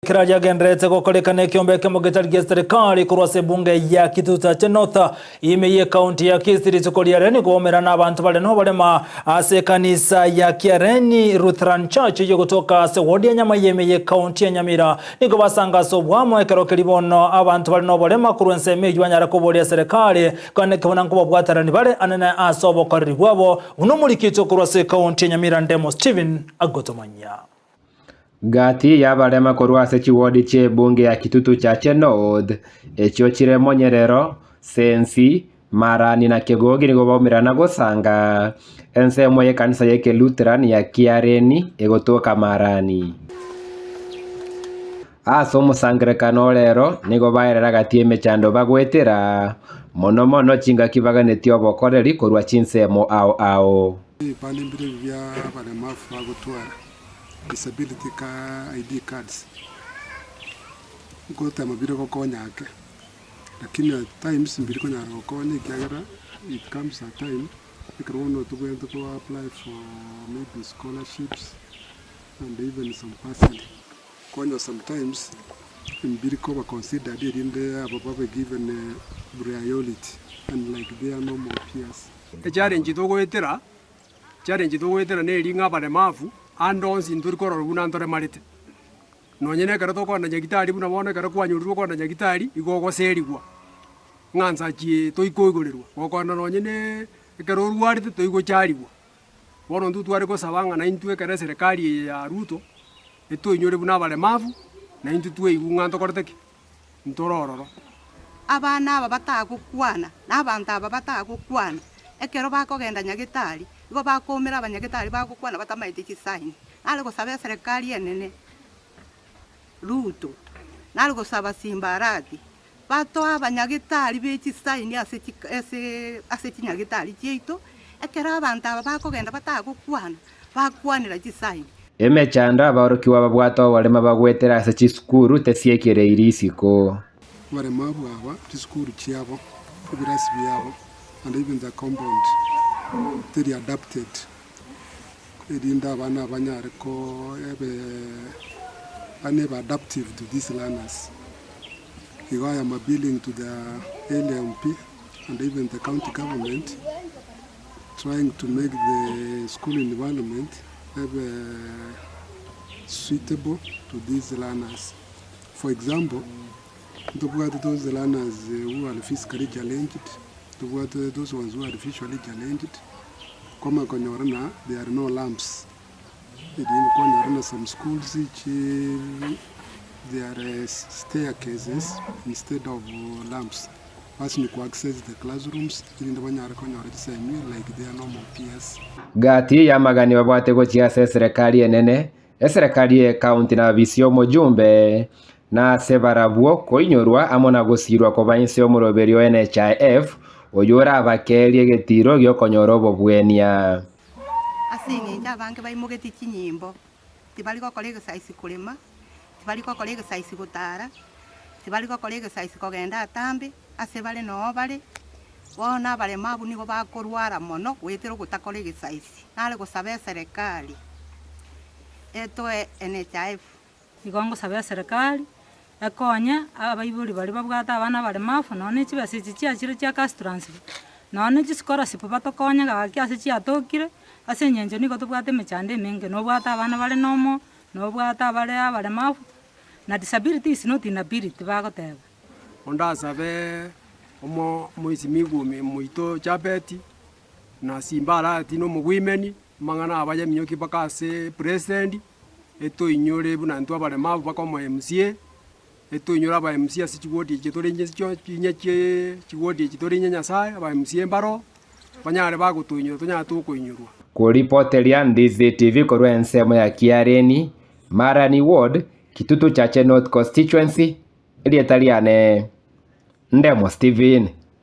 Ekero riagendererete gokorekana ekiombe ekemo getari gia serikali korwa ase ebunge ya Kitutu Chache North ime y'ekaunti ya Kisii rituko ria rero nigo baumerana abanto bare noborema ase ekanisa ya Kiareni Lutheran Church eyio gotoka ase ward ya Nyamaiya ime y'ekaunti ya Nyamira. Nigo basanga ase obwamo ekero keria bono abanto bare noborema korwa ensemo eyio banyare koboria serikali kane buna nkobabwaterani bare anene ase obokoreri bwabo buna omorikito korwa ase ekaunti ya Nyamira Ndemo Stephen agotomanyia. Gati y'abarema korwa ase chiwodi chi'ebunge ya Kitutu Chache North, echio chire Monyerero, Sensi, Marani na Kegogi nigo baumerana gosanga ensemo y'ekanisa y'Ekelutheran ya Kiareni egotoka Marani. Ase omosangererekano o rero nigo baerera gati y'emechando bagoetera, mono mono chingaki baganetie obokoreri korwa chinsemo ao ao. Ebipande mbire ebi bia abaremafu bagotwara, disability ka ID cards, ngotema bire gokonya ake, lakini at times mbiri konyara gokonya ekiagera it comes a time ekero bono tobwenerete ko apply for maybe scholarships and even some bursary. Konya sometimes mbiri koba considered erinde aba babe given priority unlike their normal peers. Echallenge togoetera, challenge togoetera neri ng'a abaremafu ande onsi ntori korora buna ntoremarete. Nonye na ekero tokogenda nyagitari buna bono ekero kwanyorirwe okogenda nyagitari, igo ogoserigwa, ng'a nsachi toikoigorerwa, gokogenda nonye na ekero orwarete toigocharigwa. Bono intwe tware gosaba ng'a naintwe ekero eserekari eye ya Ruto, etoinyore buna abaremafu, naintwe tweigwe ng'a ntokorete ki? Ntore ororo. Abana aba batagokwana, na abanto aba batagokwana, ekero bakogenda nyagetari, igo bakoumera abanyagetari bagokwana batamaeti chisaini. Nare gosaba eserekari enene Ruto, nare gosaba Simba Arati, batoe abanyagetari be chisaini ase chika ase ase chinyagetari chiaito, ekero abanto aba bakogenda batagokwana, bakwanera chisaini. Emechando abaorokigwa babwate oborema bagwetera ase chisukuru tesiekereiri isiko. Abaremabu aba, chisukuru chiabo, ebirasi biabo, and even the compound teri adapted erinde abana aba banyare ko ebe yaani ebe adaptive to these learners. Igo I am appealing to the LMP and even the county government trying to make the school environment ebe suitable to these learners. For example, ntobwate those learners who are physically challenged, ntobwate those ones who are visually challenged, kwamanya konyora ng'a there are no lamps, erinde kwanyora ng'a some schools chi there are staircases instead of lamps. Basi ni ko access the classrooms erinde banyare konyora chisemi like their normal peers. Gati y'amagani babwate gochia ase eserekari enene, eserekari y'ekaunti na abisi y'omojumbe, na ase barabwo koinyorwa amo na gosiirwa koba inse y'omoroberi o NHIF, oyio orabakeerie egetiiro gi'okonyora obobwenia. Ase engencho abange baimogetie chinyimbo, tibari gokora egesaisi korema, tibari gokora egesaisi gotara, tibari gokora egesaisi kogenda atambe, ase bare noo bare, bono abaremabu nigo bakorwara mono goetera ogotakora egesaisi. Nare gosaba eserekari etoe NHIF. Igo ngosaba eserekari, ekonye abaibori baria babwate abana abaremafu, nonye na chibesa echi chiachire chia cash transfer, nonye na chischolarship batokonye gaki ase chiatokire, ase eng'encho nigo tobwate emechando emenge, nobwate abana bare nomo, nobwate abare abaremafu, na disability is not inability bagoteba. Ondasabe omo omoisimigwa omi moito Jabeti, na Simba Arati na omogwimeni, amang'ana aba yaminyokia mpaka ase president, etoinyore buna intwe abaremabu mpaka omo MCA, etoinyore aba MCA ase chiwodi echi tore inche chio inye chiee chiwodi echi tore inye Nyasaye, aba MCA mbaro, banyare bagotoinyora tonyare tokoinyorwa. Koripoteria Ndizi TV korwa ensemo ya Kiareni, Marani Ward, Kitutu Chache North Constituency, erieta riane Ndemo Stephen.